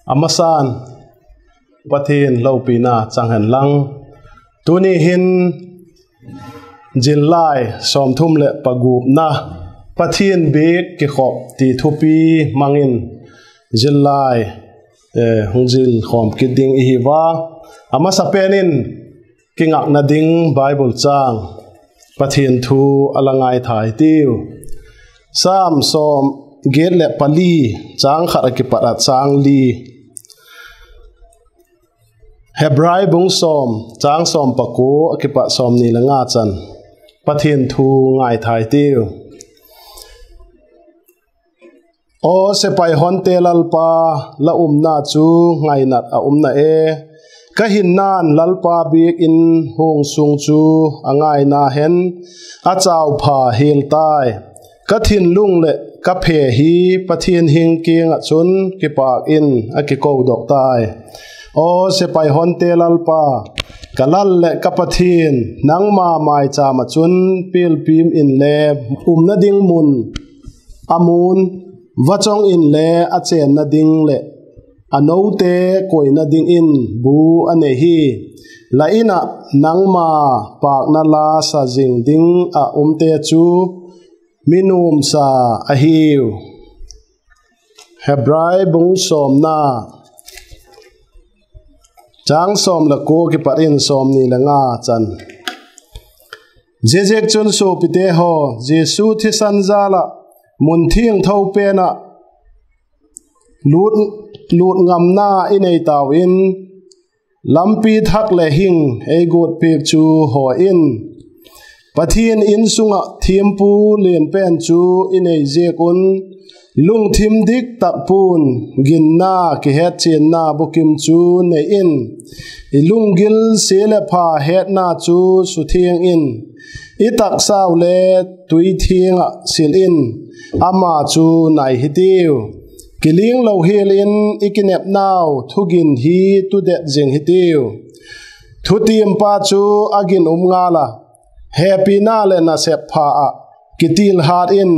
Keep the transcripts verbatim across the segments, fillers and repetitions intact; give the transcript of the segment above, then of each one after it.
A masan, Pathian lopina chang hen lang. Tuni hin zillai sawmthum leh pagupna, Pathian biak kikhop ti thupi mang in zillai hung zil khawm kit ding i hi ua. A masapen in kingakna ding Bible châng, Pathian thu a la ngaithai tiu. Sam sawm giat leh pali, châng khat ah kipat ah châng li. Hebrai bung sawm, châng sawm pakua ah kipat sawmni le nga chan, Pathian thu ngaithai tiu. Aw sepai honte Lalpa, la umna chu ngainat a um na e. Ka hinna'n Lalpa biak in huang sung chu a ngaina hen a chaupha hial tai. Ka thinlung leh ka phe hi Pathian hing kiang ah chun kipâk in a kikodok tai. Aw sepai honte Lalpa, ka Lal leh ka Pathian, nangma maichâm ah chun pilpim inle, umna ding mun a mun, vachong inle a chênna ding leh a note koina dingin bu a nei hi. La In ah nangma pâkna la sa zing ding ah umte chu mi nuamsa ahiu. Hebrai bung sawmna, châng sawm leh kua kipat in sawmni le nga chan. Ziaziakchun suapite haw, Jesu thisan jâl ah mun thiangtho pen ah lût, lût ngamna i nei tau in, lampi thak leh hing ei guat piak chu haw in. Pathian In sung ah thiampu lian pen chu i nei ziak un, lungthim dik tak pua'n ginna kihetchianna bukim chu nei in, i lunggil sia leh pha hetna chu suthiang in, i taksau le tui thiang ah sil in, ama chu nai hitiu. Kilinglo hial in i kinepnau thugin hi tudet zing hitiu. Thutiampa chu a ginum ngal a, hepina leh nasep pha ah kitilhat in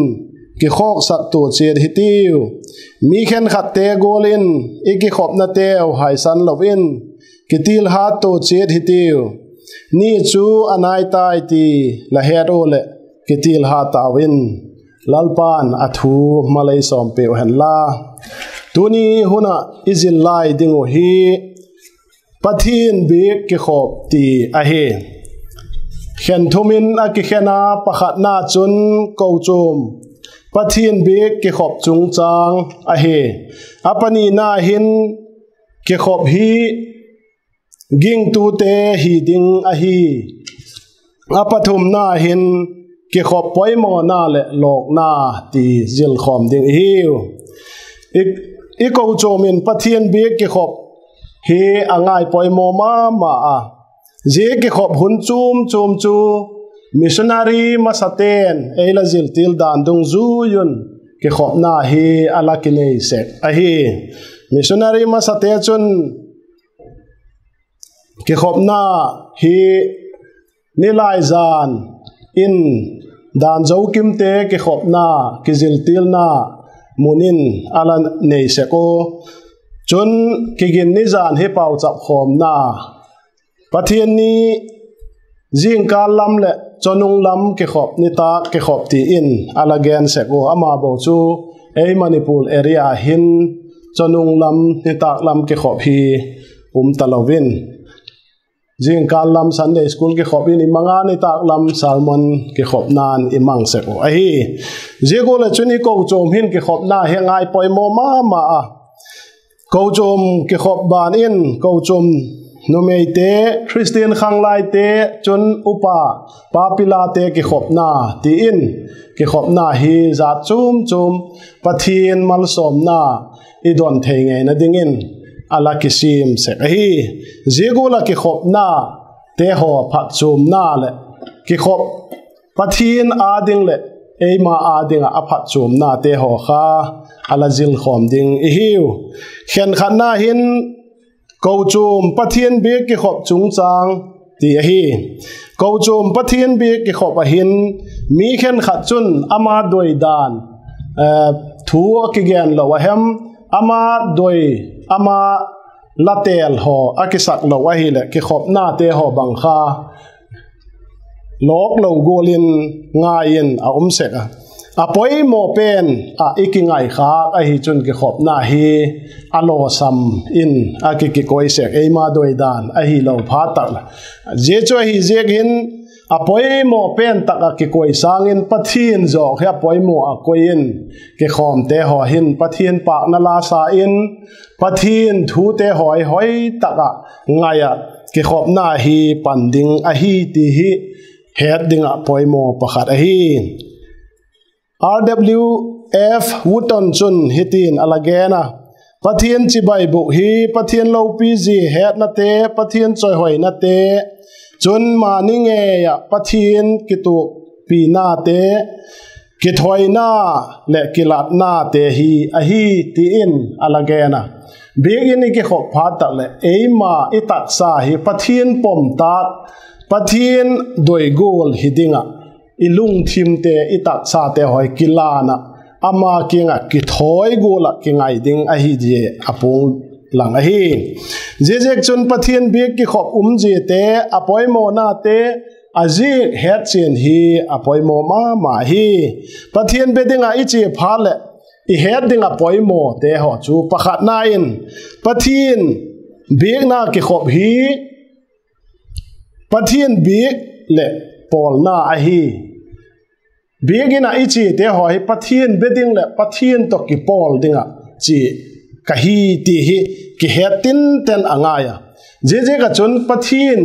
kikhawksak tua chiat hitiu. Mi khenkhatte gual in i kikhopnateu haisan lo in kitilhat tua chiat hitiu. Ni chu a nai tai ti la het ua leh kitilhat tau in. Lalpa'n a thu malei sawmpi uh hen la. Tuni hun ah i zillai ding uh hi Pathian biak kikhop ti ahi. Khen thum in a kikhen a, pakhatna chun kochuam Pathian biak kikhop chungchâng ahi. A panina hin kikhop hi gingtute hi ding ahi. A pathumna hin kikhop poimawna leh lawkna ti zilkhawm ding i hiu. I, i kochuam in Pathian biak kikhop hi a ngai poimaw ma ma a. Zia kikhop hun chuam chuam chu missionary masate'n ei la ziltil dan dungzui un kikhopna hi a la kinei sek ahi. Missionary masate chun kikhopna hi nilaizan in dan zokimte kikhopna, kiziltilna mun in a la nei sek u. Chun kiginni zan hi pauchap khawmna, Pathian ni zingkâl lam leh chonung lam kikhop, nitâk kikhop ti in a la gen sek u. Ama bo chu ei Manipur area hin chonung lam, nitâk lam kikhop hi um talo in, zingkâl lam Sunday School kikhop in i mang a, nitâk lam sermon kikhopna'n i mang sek uh ahi. Zia gual ah chun i kochuam hin kikhopna hi a ngai poimaw ma ma a. Kochuam kikhop ban in kochuam numeite, Khristian khanglaite, chun upa, papilate kikhopna ti in kikhopna hi zat chuam chuam Pathian malsawmna i don thei ngeina dingin a la kisiam sek ahi. Zia gual ah kikhopnate haw phatchuamna leh kikhop Pathian â ding leh eima â ding ah a phatchuamnate haw kha a la zilkhawm ding i hiu. Khenkhatna hin kochuam Pathian biak kikhop chungchâng ti ahi. Kochuam Pathian biak kikhop ah hin mi khenkhat chun ama doi dan, thu a kigen lo a hem, ama doi, ama la têl haw a kisak lo ahileh kikhopnate haw bang kha lawk lo gual in ngai in a um sek a. A poimaw pen ah i kingaikhâk ahi chun kikhopna hi a lawsam in a ki kikoi sek, eima doidan ahilo phat tak le. Zia chu ahi ziak hin a poimaw pen tak ah kikoi sâng in Pathian zawk hi a poimaw ah koi in kikhawmte haw hin Pathian pâkna la sa in Pathian thute haw hoi tak ah ngai ah kikhopna hi pan ding ahi ti hi het ding ah poimaw pakhat ahi. Wooton chun hitin a la gen a, Pathian chibai bûk hi Pathian lopi zia hetnate, Pathian chawihoinate, chun mani ngei ah Pathian kituakpinate, kithoina leh kilatnate hi ahi ti in a la gen a. Biakin i kikhop phat tak leh eima i taksa hi Pathian pom tâk, Pathian doi gual hi ding ah i lungthimte, i taksate haw kilan ah ama kiang ah kithawi gual ah kingai ding ahi zia a puang lang ahi. Ziaziakchun Pathian biak kikhop um ziate, a poimawnate a ziak hetchian hi a poimaw ma ma hi. Pathian be ding ah i chia phat leh i het ding ah poimawte haw chu pakhatna in Pathian biakna kikhop hi Pathian biak leh pawlna ahi. Biakin ah i chiate haw hi Pathian be ding leh Pathian tawh kipawl ding ah chia ka hi ti hi kihet tinten a ngai a. Ziaziak ah chun Pathian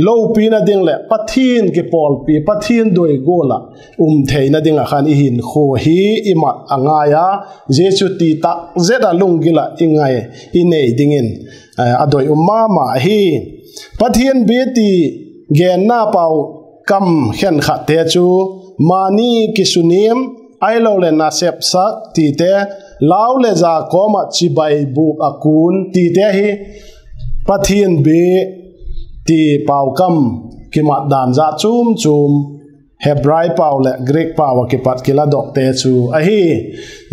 lopina ding leh Pathian kipawlpi, Pathian doi gual ah um theina ding ah khan i hinkhua hi i mat a ngai a. Zia chu ti tak zet ah lunggil ah i ngai, i nei dingin a doi um ma ma ahi. Pathian bia ti genna pau kam khenkhatte chu mani kisunim, ahiloleh nasepsak tite, lau leh za kawm ah chibai bûk a kun tite hi Pathian bia ti pau kam kimat dan zat chuam chuam Hebrai pau leh Greek pau ah kipat kiladokte chu ahi.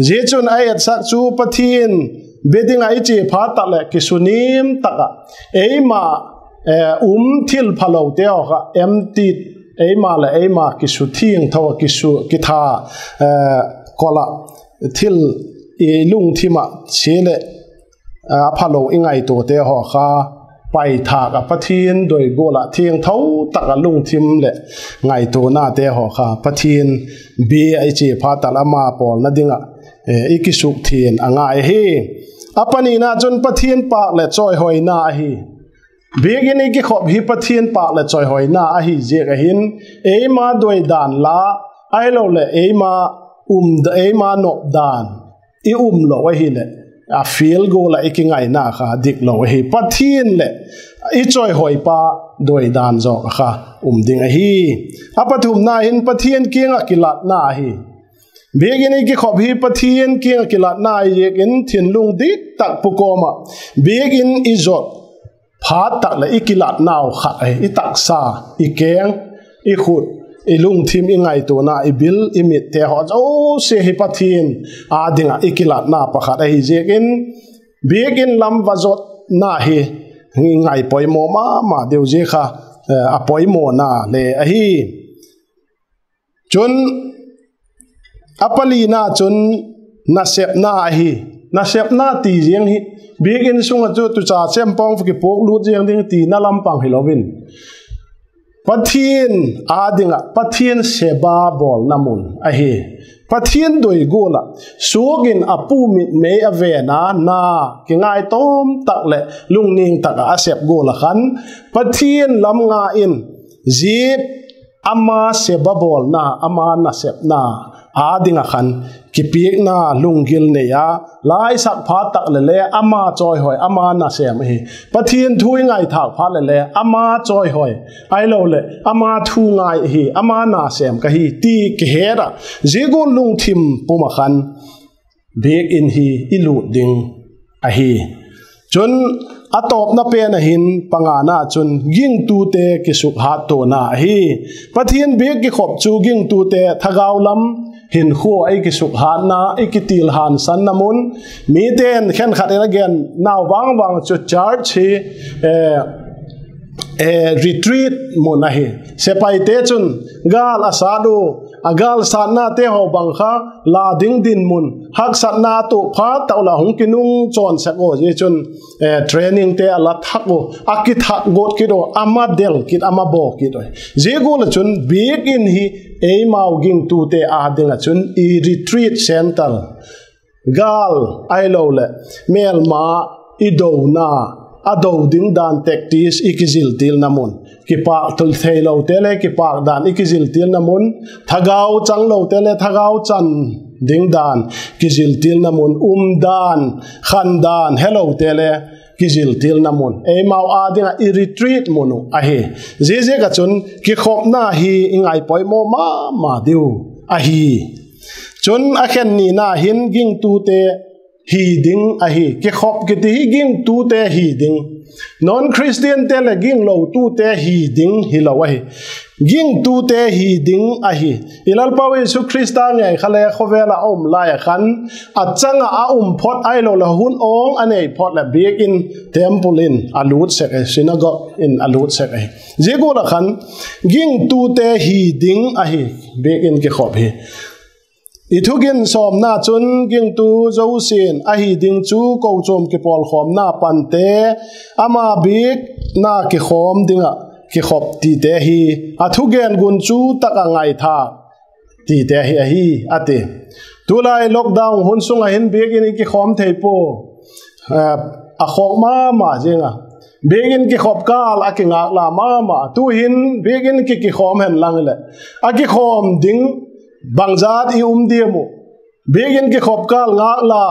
Zia chun a etsak chu Pathian be ding ah i chia phat tak leh kisunim tak ah eima um thil phalote haw kha em ti, eima leh eima kisu thiangtho ah kisu kitha kol ah thil i lungthim ah chia leh a phalo i ngaituate haw kha paithâk ah Pathian doi gual ah thiangtho tak ah lungthim leh ngaituanate haw kha Pathian bia i chia phat tak leh ama pawlna ding ah i kisukthiang a ngai ahi. A panina chun Pathian pâk leh chawihoina ahi. Biakin i kikhop hi Pathian pâk leh chawihoina ahi ziak ah hin eima doidan la, ahiloleh eima um, eima nopdan i um lo ahileh a fial gual ah i kingaina kha dik lo ahi. Pathian leh i chawihoipa doidan zawk ah kha um ding ahi. A pathumna hin Pathian kiang ah kilatna ahi. Biakin i kikhop hi Pathian kiang ah kilatna ahi ziak in thinlung dik tak pukawm ah biakin i zot phat tak leh i kilatnau khat ahi. I taksa, i keng, i khut, i lungthim, i ngaituana, i bil, i mitte haw zosia hi Pathian â ding ah i kilatna pakhat ahi ziak in biakin lam va zotna hi i ngai poimaw ma ma deu zia kha a poimawna le ahi. Chun a palina chun nasepna ahi. Nasepna ti ziang hi biakin sung ah chu tucha chempawng va kipuak lût ziang ding tina lam pang hilo in Pathian â ding ah Pathian seba bawlna mun ahi. Pathian doi gual ah suak in a pu mit mei a ven a na kingaitawm tak leh lungning tak ah a sep gual ah khan Pathian lam nga in zia ama seba bawlna, ama nasepna â ding ah khan kipiakna lunggil nei a, la i sak phat tak leh le ama chawihoi, ama nasêm ahi. Pathian thu i ngaithâk phat leh le ama chawihoi, ahiloleh ama thu ngai ahi, ama nasêm ka hi ti kihet ah zia gual lungthim pum ah khan biakin hi i lût ding ahi. Chun A tawpna pen ah hin pangana chun gingtute kisukhat tuana ahi. Pathian biak kikhop chu gingtute thagau lam hinkhua ah i kisukhatna, i kitilhansanna mun, mite'n khenkhat in a gen nau vang vang chu church hi, eh, eh, retreat mun ahi. Sepaite chun gâl a sat u, a gâl satnate haw bang kha la ding dinmun, haksatna tuak phat tak ula hung kinung chawn sek u, zia chun, eh, trainingte a la thak u, a kithak guat kit u, a ma del kit, a ma baw kit u. Zia gual ah chun Biakin hi eimau gingtute â ding ah chun i retreat centre, gâl ahiloleh mêlma i dona, a do ding dan tactics i kiziltilna mun, kipâk theilote le kipâk dan i kiziltilna mun, thagau changlote le thagau chan ding dan kiziltilna mun, umdan, khandan helote le kiziltilna mun, eimau â ding ah i retreat mun uh ahi. Ziaziak ah chun kikhopna hi i ngaipoimaw ma ma diu ahi. Chun a khen nina hin gingtute hi ding ahi. Kikhop kiti hi gingtute hi ding, non-Christiante leh ginglotute hi ding hilo ahi. Gingtute hi ding ahi. I Lalpau Jesu Khrista ngei kha le khawvel ah a um lai ah khan, a chang ah a um phot ahiloleh hun awng a nei phot leh Biakin temple in a lût sek ahi, synagogue in a lût sek ahi. Zia gual ah khan gingtute hi ding ahi, Biakin kikhop hi. I thugin sawmna chun gingtu zosia'n ahi ding chu kochuam kipawlkhawmna pante, ama biakna kikhawm ding ah kikhop tite hi, a thugen gunchu tak ah ngaithâk tite hi ahi, a ti. Tulai lockdown hun sung ah hin Biakin i kikhawm thei pua, a khawk ma ma zing a. Biakin kikhop kâl a kingâkla ma ma. Tu'hin Biakin ki kikhawm hen lang leh, a kikhawm ding bangzat i um diam uh? Biakin kikhop kâl ngâkla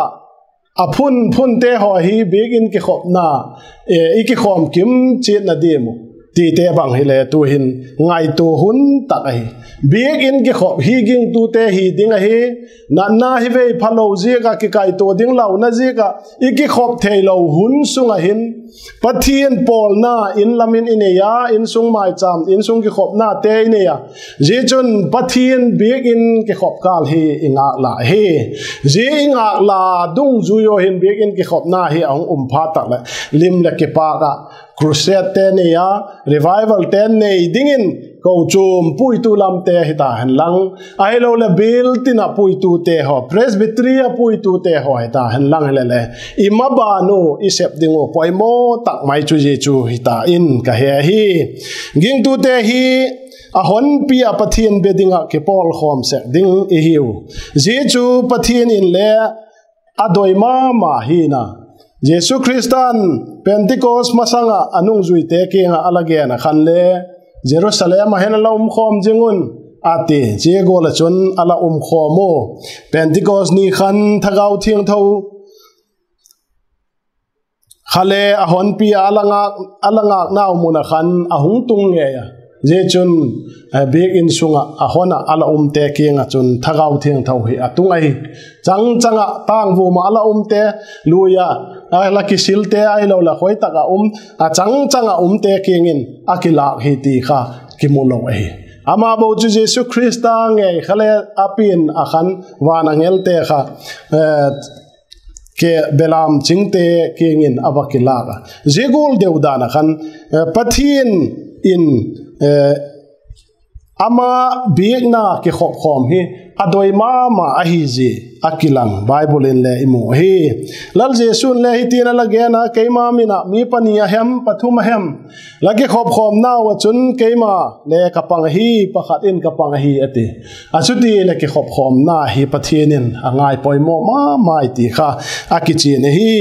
a phun phunte haw hi Biakin kikhopna, eh, i kikhawm kim chiatna diam uh? Tite bang hile tu'hin ngaitua hun tak ahi. Biakin kikhop hi gingtute hi ding ahi. Natna hi vei phalo ziak ah, kikaitua ding launa ziak ah i kikhop theilo hun sung ah hin, Pathian pawlna in lam in i nei a, insung maichâm, insung kikhopnate i nei a. Zia chun Pathian Biakin kikhop kâl hi i ngâkla hi. Zia i ngâkla dungzui a hin Biakin kikhopna hi a hung um phat tak leh, lim leh kipâk ah crusadete nei a, revivalte nei dingin kochuam puitu lamte hita hen lang, ahiloleh building ah puitute haw, presbytery ah puitute haw hita hen lang hile le, i maban u i sep ding uh poimaw tak mai chu zia chu hita in ka he ahi. Gingtute hi a honpi ah Pathian bia ding ah kipawlkhawm sek ding i hiu. Zia chu Pathian in le a doi ma ma hina. Jesu Khrista'n Pentecost masang ah a nungzuite kiang ah a la gen ah khan le, Jerusalem ah hin a la umkhawm zing un, a ti. Zia gual ah chun a la umkhawm u. Pentecost ni khan Thagau Thiangtho kha le a honpi ah a la ngâk, a la ngâknau mun ah khan a hung tung ngei a. Zia chun, eh, Biakin sung ah a hon ah a la umte kiang ah chun Thagau Thiangtho hi a tung ahi. Changchang ah tângvum ah a la umte, lui ah a la kisilte ahiloleh khoi tak ah um, a changchang ah umte kiang in a kilâk hi ti kha kimu lo ahi. Ama bo chu Jesu Khrista ngei kha le a pian ah khan van angelte kha, eh, ke belam chingte kiang in a va kilâk a. Zia gual deu dan ah khan, eh, Pathian in, eh, ama biakna kikhopkhawm hi a doi ma ma ahi zia a kilang Bible in le i mu ahi. Lal Jesu'n le hiti'n a la gen a, keima min ah mi pani a hem, pathum a hem la kikhopkhawmnau ah chun keima le ka pang ahi, pakhat in ka pang ahi, a ti. A chuti leh kikhopkhawmna hi Pathian in a ngai poimaw ma mai ti kha a kichian ahi.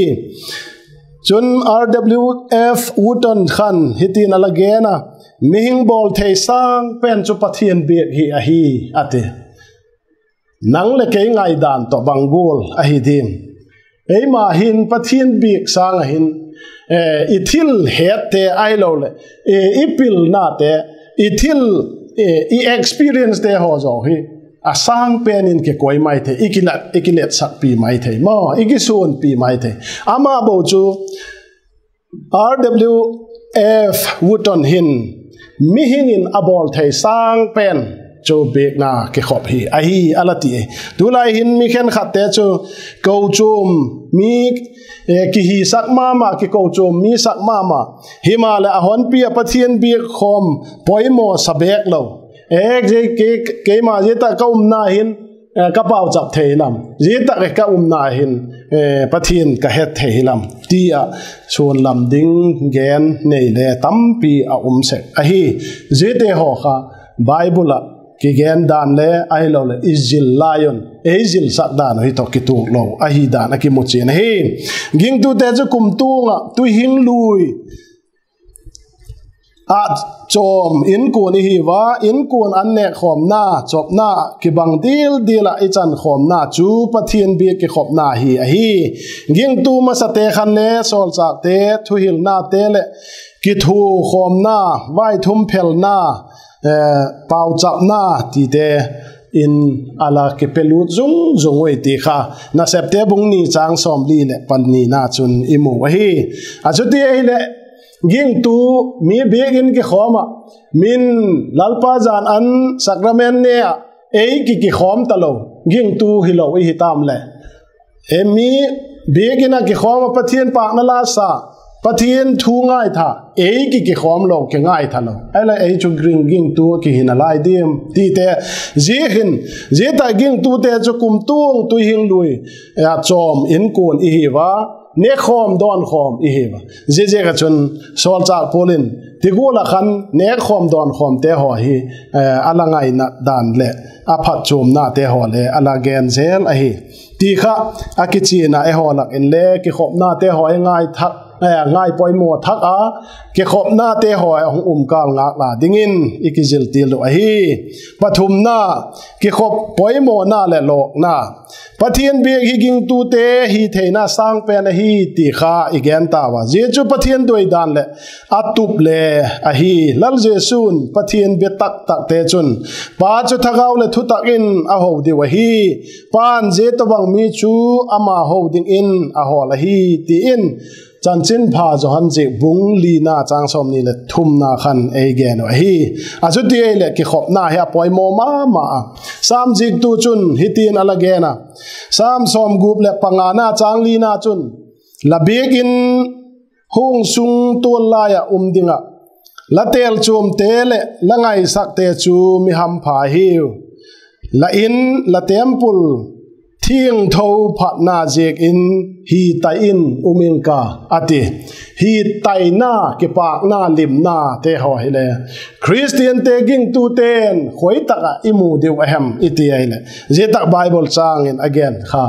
Chun R W F Wooten khan hiti'n a la gen a, mihing bawl thei sâng pen chu Pathian biak hi ahi, a ti. Nang leh kei ngaidan tawh bang gual ahi diam? Eima hin Pathian biak sâng ah hin, eh, i thil hette ahiloleh, eh, i pilnate, i thil, eh, i experiencete haw zaw hi a sâng pen in kikoi mai thei, i kila-, i kiletsakpi mai thei maw, i kisuanpi mai thei. Ama bo chu Wooton hin mihing in a bawl thei sâng pen chu biakna kikhop hi ahi a la ti. Tulai hin mi khenkhatte chu kochuam mi kihisak ma ma, kikochuam mi sak ma ma, himaleh a honpi ah Pathian biak khawm poimaw sa bêk lo, e, keima zia tak ka umna hin ka pauchap thei hilam, zia tak ka umna hin Pathian ka het thei hilam ti ah suanlam ding gen nei le tampi a um sek ahi. Ziate haw kha Bible ah kigen dan le ahiloleh i zil lai un ei zilsak dan uh hi tawh kituak lo ahi dan a kimu chian ahi. Gingtute chu kumtuang ah tuihing lui ah chawm inkuan i hiu a, inkuan an nêkkhawmna, chawpna, kibang dil dil ah i chankhawmna chu Pathian biak kikhopna hi ahi. Gingtu masate khan le sawlchâkte, thuhilnate leh kithukhawmna, vaithum phelna, pauchapna tite in a la kipelut zung zung ui ti kha Nasepte bung ni châng sawmli leh panina chun i mu ahi. A chuti ahileh gingtu mi biak in kikhawm ah, min Lalpa jan an sacrament ne ah ei ki kikhawm talo, gingtu hilo i hi tam leh, e, mi biak in ah kikhawm ah Pathian pâkna la sa, Pathian thu ngaitha, ei ki kikhawm lo, kingaitha lo, ahileh ei chu gingtu kihi nalai diam tite, zia hin, zia tak gingtute chu kumtuang tuihing lui ah chawm inkuan i hiu a, nêkkhawm dawnkhawm i hiu a. Ziaziak ah chun sawlchâk Paul in ti gual ah khan nêkkhawm dawnkhawmte haw hi a la ngaina dan leh a phatchuamnate haw le a la gen zel ahi ti kha a kichian ah, eihaw lak inle kikhopnate haw i ngai thak, ngai poimaw thak a, kikhopnate haw a hung um kâl ngâk la dingin i kizil til uh ahi. Pathumna, kikhop poimawna leh lawkna. Pathian biak hi gingtute hi theina sâng pen ahi ti kha i gen tau a, zia chu Pathian duai dan leh a tup le ahi. Lal Jesu'n Pathian bia tak takte chun, Pa chu thagau leh thutak in a ho diu ahi, Pa'n zia tawhbang mi chu ama ho dingin a hawl ahi, ti in Chanchinpha Johan ziak bung lina châng sawmni leh thumna khan ei gen uh ahi. A chuti ahileh kikhopna hi a poimaw ma ma a. Sam ziaktu chun hitin a la gen a, Sam sawmgup leh pangana châng lina chun, La biak in hung sung tual lai ah um ding ah, la têlchuamte leh la ngaisakte chu mi hampha hiu. La in, la tempul thiangtho phatna ziak in hi tai in um ing ka, a ti. Hi taina, kipâkna limnate haw hile Khristiante gingtute'n khoi tak ah i mu diu a hem i ti ahileh, zia tak Bible châng in a gen kha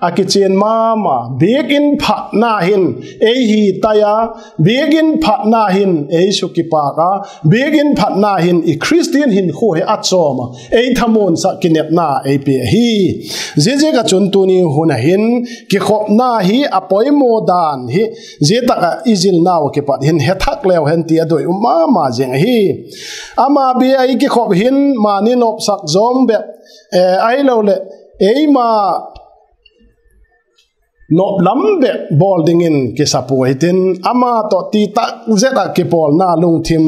a kichian ma ma. Biak in phatna hin ei hi tai a, biak in phatna hin ei sukipâk a, biak in phatna hin i Khristian hinkhua hi a chawm a, ei thamuansak, kinepna ei pia ahi. Ziaziak ah chun tuni hun ah hin kikhopna hi a poimaw dan hi zia tak ah i zilnau ah kipat hin he thak leu hen ti a doi um ma ma ziang ahi. Ama bia ah i kikhop hin mani nopsak zawm bep, ahiloleh eima nop lam bep bawl dingin kisa pua, hitin ama tawh ti tak zet ah kipawlna lungthim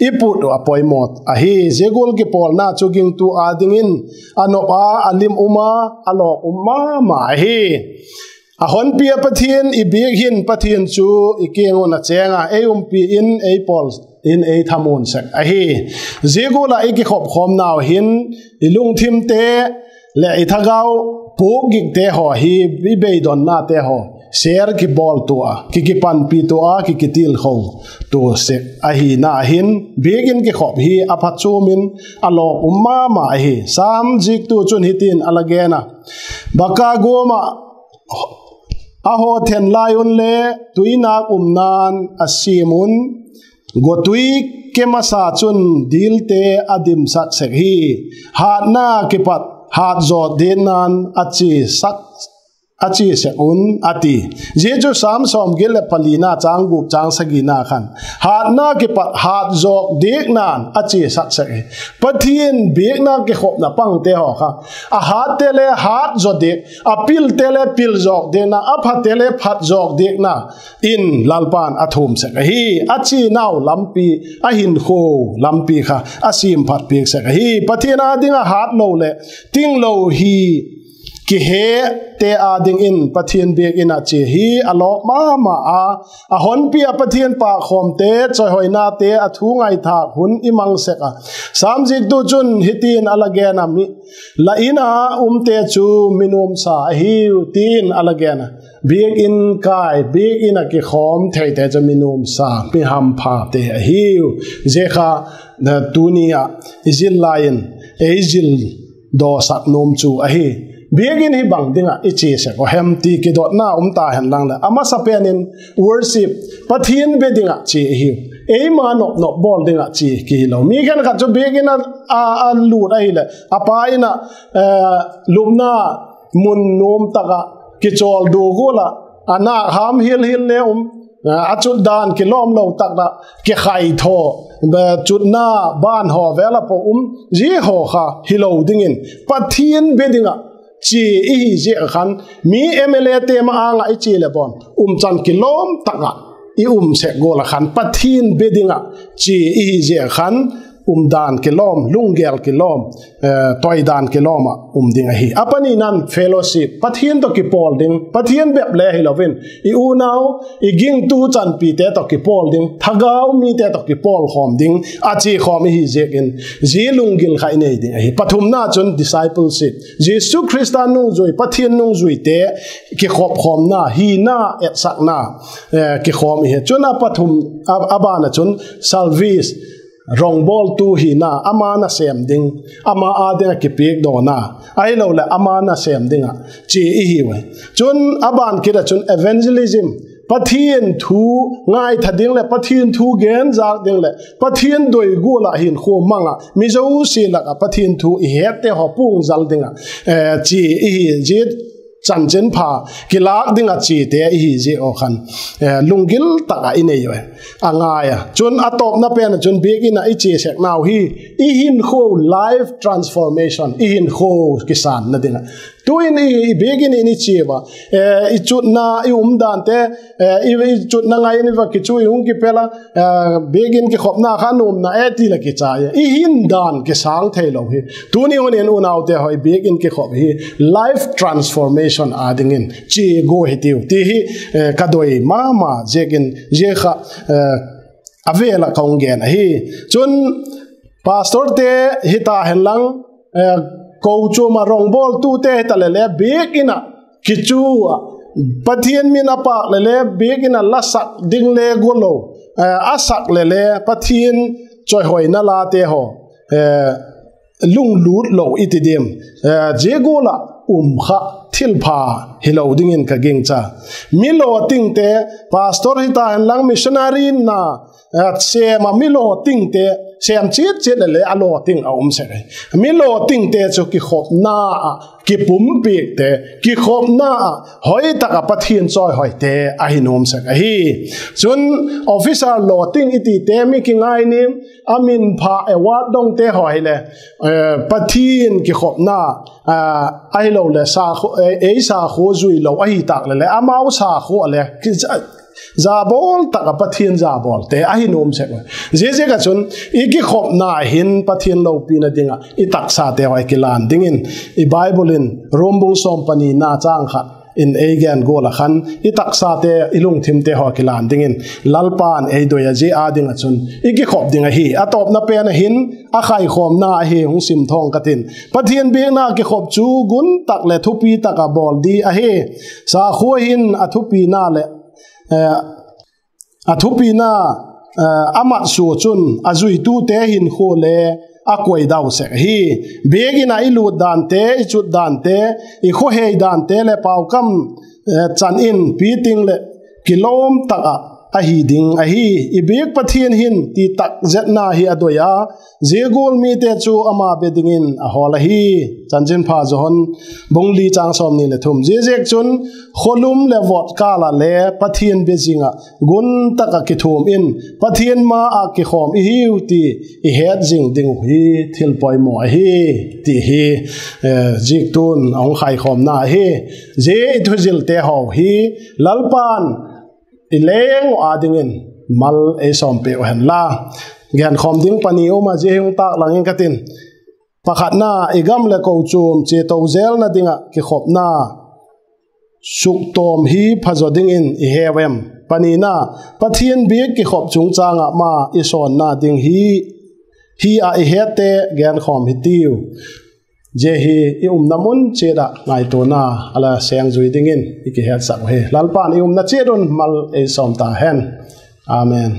i put uh a poimaw ahi. Zia gual kipawlna chu gingtu â dingin a nop a, a lim um a, a lawk um ma ma ahi. A honpi ah Pathian i biak hin Pathian chu i kiang un a chêng a, ei umpi in, ei pawl in ei thamuan sek ahi. Zia gual ah i kikhop khawmnau hin i lungthimte leh i thagau puak gikte haw hi, i beidonnate haw share kibawl tua, ki kipanpi tua, ki kitilkho tua sek ahina hin biak in kikhop hi a phatchuam in a lawk um ma ma ahi. Sam ziaktu chun hitin a la gen a, Baka guam ah a haw then lai un le tuinâk umna'n a siam un, gotui ke masa chun dilte a dimsak sek hi, hâtna kipat hât zawt dinna'n a chiasak a chia sek un a ti. Zia chu Sam sawmgiat leh palina châng gup châng sagina khan, hatna kipat hat zawk diakna'n a chiasak sek hi. Pathian biakna kikhopna pangte haw kha, a hatte le hat zaw diak, a pilte le pil zawk diakna, a phate le phat zawk diakna in Lalpa'n a thum sek ahi. A chianau lampi, a hinkhua lampi kha a siamphat piak sek ahi. Pathian â ding ah hatlo leh tinglo hi kihete â dingin Pathian biakin ah chia hi a lawp ma ma a, a honpi ah Pathian pâkkhawmte, chawihoinate, a thu ngaithâk hun i mang sek a. Sam ziaktu chun hitin a la gen a, mi, la in a umte chu mi nuamsa ahiu, ti'n a la gen a. Biakin kai, biakin ah kikhawm theite chu mi nuamsa, mi hamphate ahiu. Zia kha, tuni ah i zil lai in ei zil dawsak nuam chu ahi. Biakin hi bang ding ah i chia sek uh hem ti kidotna um ta hen lang leh, a masapen in worship, Pathian be ding ah chia i hiu. Eima nop nop bawl ding ah chia kihilo. Mi khenkhat chu biakin a, a, a lût ahileh, a pa in ah, lupna mun nuam tak ah kichawldua gual ah, a nâk ham hil hil le um, a chutdan kilawmlo tak ah kikhaithaw, chutna ban haw vêl ah pua um, zia haw kha hilo dingin Pathian be ding ah chia i hi ziak ah khan, mi M L Ate ma-âng ah i chia leh bawn umchan kilawm tak ah i um sek gual ah khan, Pathian be ding ah chia i hi ziak ah khan, umdan kilawm, lunggel kilawm, toidan kilawm ah um ding ahi. A panina'n fellowship, Pathian tawh kipawl ding, Pathian bep le hilo in, i unau, i gingtu chanpite tawh kipawl ding, thagau mite tawh kipawlkhawm ding a chia khawm i hi ziakin, zia lunggil kha i nei ding ahi. Pathumna chun discipleship, Jesu Khrista nungzui, Pathian nungzuite kikhopkhawmna, hina etsakna, kikhawm i hi. Chun a pathum, a, a ban ah chun service, rongbawltu hina, ama nasêm ding, ama â ding ah kipiakdawna, ahiloleh ama nasêm ding ah chia i hiu ahi. Chun a ban kit ah chun evangelism, Pathian thu ngaitha ding leh Pathian thu genzâk ding leh Pathian doi gual ah hinkhua mang ah mi zosia lak ah Pathian thu i hette haw puangzal ding ah chia i hi. Zia chanchinpha kilâk ding ah chiate i hi ziak haw khan, lunggil tak ah i nei uh a ngai a. Chun a tawpna pen ah chun biakin ah i chia sek nau hi, i hinkhua life transformation, i hinkhua kisânna ding ah. Tu'in i, i biakin in i chia ua, i chutna, i umdante, i, i chutna ngai in i va kichu i hung kipel a, biakin kikhopna kha nuamna e ti leh kichai a, i hindan kisâng theilo hi. Tuni hun in unaute haw, biakin kikhop hi life transformation â dingin chia gua hitiu ti hi ka doi ma ma ziakin, zia kha a vêl ah ka hung gen ahi. Chun pastorte hita hen lang, kochuam ah rongbawltute hita leh le biakin ah kichu ah, Pathian min a pâk leh le biakin ah la sak ding le gualo, a sak leh le Pathian chawihoina late haw lunglût lo i ti diam, zia gual ah um kha thilpha hilo dingin ka gingcha. Mi lawtingte, pastor hita hen lang missionary na sêm ah mi lawtingte, sêm chiat chiat leh le a lawting a um sek ahi. Mi lawtingte chu kikhopna ah kipumpiakte, kikhopna ah hoi tak ah Pathian chawihoite ahi nuam sek ahi. Chun officer lawting i tite, mi kingainiam, a minpha award dongte haw hile, Pathian kikhopna, ahiloleh ei sakhua zui lo ahi tâk leh le amau sakhua le zabawl tak ah Pathian zabawlte ahi nuam sek uh. Ziaziak ah chun i kikhopna hin Pathian lopina ding ah i taksate haw kilan dingin, i Bible in Rom bung sawm panina châng khat in ei gen gual ah khan, i taksate, i lungthimte haw kilan dingin Lalpa'n ei doi a, zia â ding ah chun i kikhop ding ahi. A tawpna pen ah hin a khaikhawmna ahi hung sim thawng ka tin. Pathian biakna kikhop chu gun tak leh thupi tak ah bawl di ahi. Sakhua hin a thupina leh a thupina a mat sua chun a zuitute hinkhua le a kuaidau sek ahi. Biakin ah i lût dante, i chut dante, i khawhei dante leh paukam chan in piting leh kilawm tak ah ahi ding ahi. I biak Pathian hin ti tak zetna hi a doi a, zia gual mite chu ama be dingin a hawl ahi. Chanchinpha Johan bung li chang sawmni le thum. Ziaziakchun, khawlum leh vot kâl ah le Pathian be zing ah gun tak ah kithuam in Pathian ma ah kikhawm i hiu ti i het zing ding uh hi thil poimaw ahi, ti hi ziaktu'n a hung khaikhawmna ahi. Zia i thuzilte haw hi Lalpa'n i leng uh â dingin mal ei sawmpiak uh hen la. Genkhawm ding pani um a, zia hi hung tâklang ing ka tin. Pakhatna, i gam leh kochuam chia to zelna ding ah kikhopna suktawm hi phazaw dingin i heu em? Panina, Pathian biak kikhop chungchâng ah ma i sawnna ding hi, hi ah i hette genkhawm hitiu. Zia hi i umna mun chiat ah ngaituana a la sêng zui dingin i kihetsak uhi. Lalpa'n i umna chiat un mal ei sawm ta hen. Amen.